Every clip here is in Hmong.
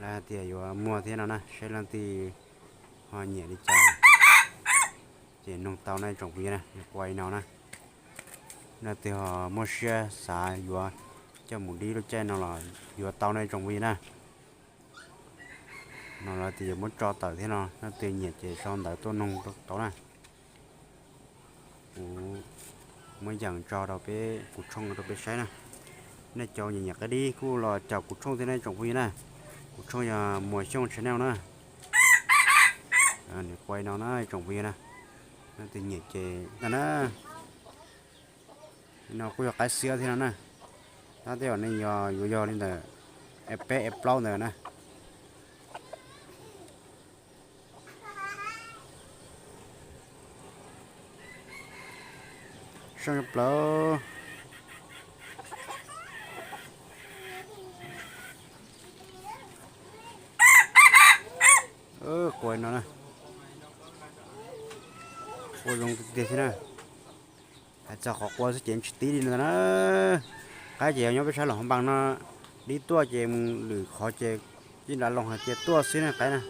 Lawv tias yuav muag thiab no na, saib leej twg ho nyiam li cas ces nug tau na tsoom phooj ywg na, nws qua li no na. Leej twg ho muaj siab xav yuav coj mus dib lub caij no los yuav tau na tsoom phooj ywg na. No lawv tias yuav muab tso tawm thiab no, leej twg nyiam ces sau ntawv tuaj nug tau na. Kuv muab yees tso rau peb kuv tshooj rau peb saib na. Nej cov nyiam nyiam qaib dib kuj los caum kuv tshooj thiab na tsoom phooj ywg na. Kuv tshooj yog Muas Xyooj channel na. Nws qua li no na tsoom phooj ywg na. Leej twg nyiam ces ntag na. No kuj yog qaib xiab thiab no na. Tab tej zaum nej yog yuav yog li ntawm e peb e plaub ntawd na. Zoo plaws. Qua no na. Qua zoo tiag tiag thiab na. Hais txog qhov qua xwb ces tsis tib li no ntag na. Qaib ces yog nyob peb sab Luam Hmoob Npas no, dib tuaj ces mus lwm qhov ces yeej lam loos hais tias tuaj xwb na qaib na.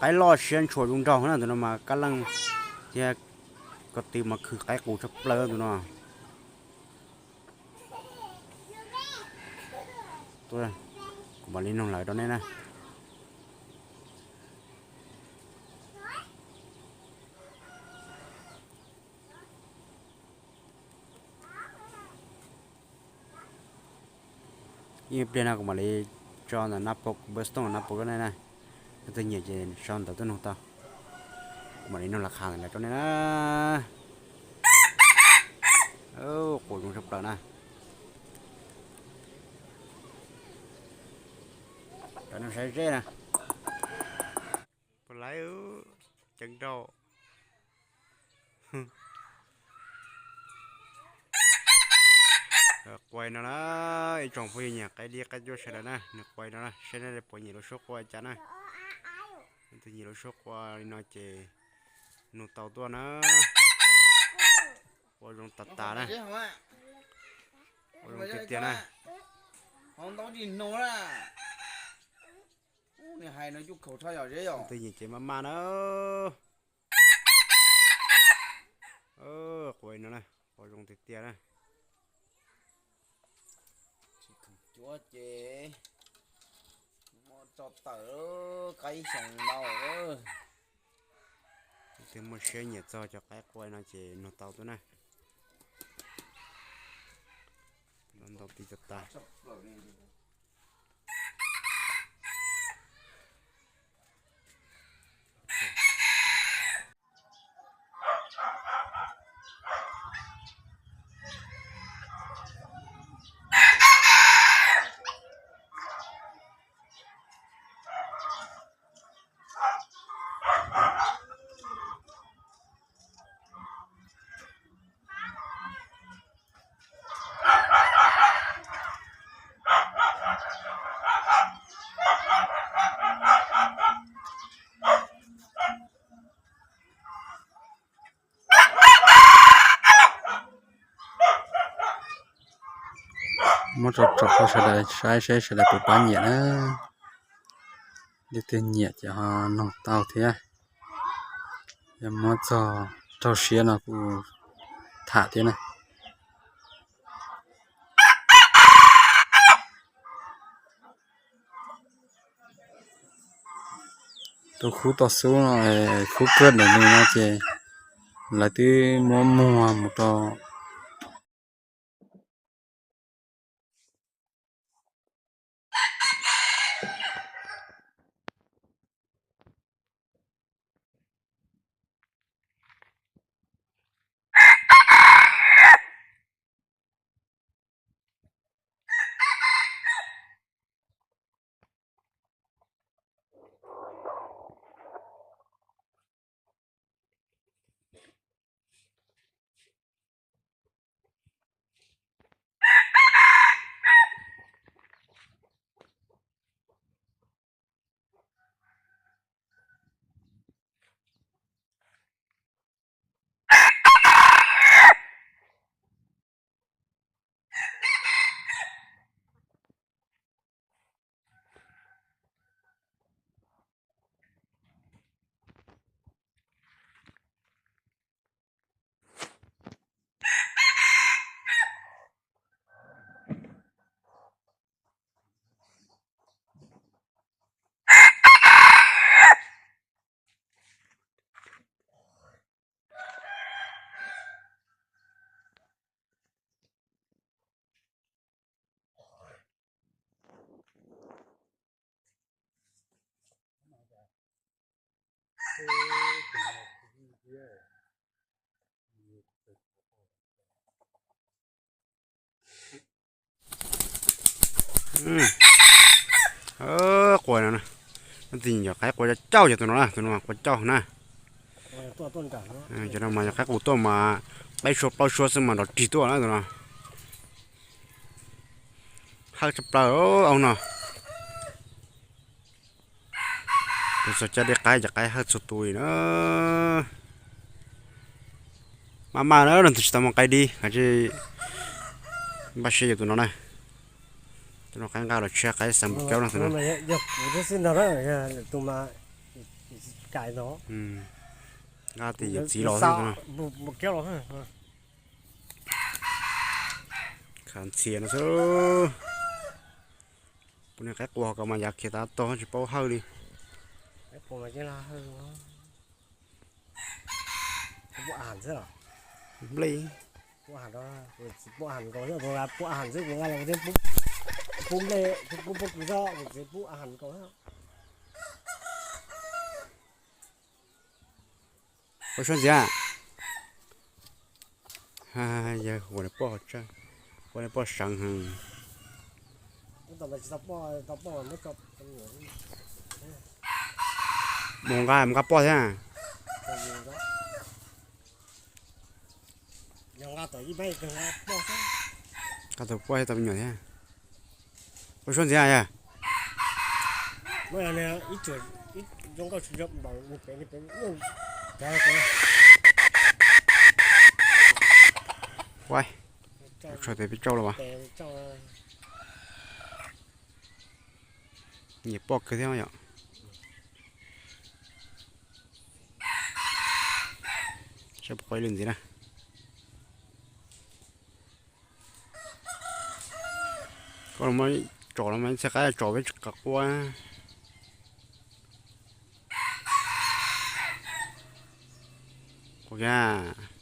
Qaib loj siab ntshua zoo nraug na, tus no mas kab leej thiab ko tw mas khwv qaib qus tshaj plaws tus no. Kuv mam li nug lawv rau nej na. Ib pliag no kuv mam li tso ntawm nab pau, nab pau rau nej na. Leej twg nyiam ces sau ntawv tuaj nug tau. Kuv mam li nug lawv qhia ntawm lawv rau nej na. Quas zoo tshaj plaws na. Cov no saib zeb na. Puas laib, ceev rau. Qua no na, ib tsoom phooj ywg nyiam qaib dib qaib cuab sawv daws na, nws qua no na, saib nej puas nyiam lub suab qua cas na. Leej twg nyiam lub suab qua li no ces nug tau tuaj na. Qua zoo tas tas na. Qua zoo tiag tiag na. Leej twg nyiam ces maj maj na. Qua no na, qua zoo tiag tiag na. Cuab ces muab tso tawm qaib xyoo ntau. Leej twg muaj siab nyiam txog cov qaib qua no ces nug tau tuaj na. Ntau ntau ti tas tas. Muab rau rau sawv daws saib seb sawv daws puas pab nyiam na. Leej twg nyiam ces ho noog tau thiab. Yog muab txog raug siab no kuj tham thiab na. Tus khub toj xub no, khub kawg ntawm nws no ces lawv twb muab muag mus rau Qua no, no txiv yog qaib qua cauj, yog tus no na, tus no mas qua cauj na. Cov no mas yog qaib qus tuaj mas peb suab plaub suab xwb mas nrov rig tuaj na tus no. Hawj tshaj plaws au no. Tus txog caj dej qaib ces qaib hawj txhua tus li na. Maj maj na, leej twg tsis tau muaj qaib dib, npaj siab yuav tus no na. Tus no qaib nqa los tshiab, qaib xav mus caub no tus no. Nqa tus yawm txiv los xwb tus no. Khav ntxhias no xwb. Kuv niag qaib qua ko mas yav khiav tav tog tsis paub hawj li. Nplej. Pub suab ntxiv. Yawg ua niag poj, ua niag poj seev heev. Mus nqa, mus nqa poj thiab. Nqa tus poj thiab tau me nyuam thiab. Ua suab ntxiv yog. Tshuav tes peb tsauj los as. Nyiam poj kawg thiab yom. Saib puas qua ib lwm ntxiv na. Koj los tsom los mas ib txhia qaib tsom peb tsis kam qua. Qua kiag.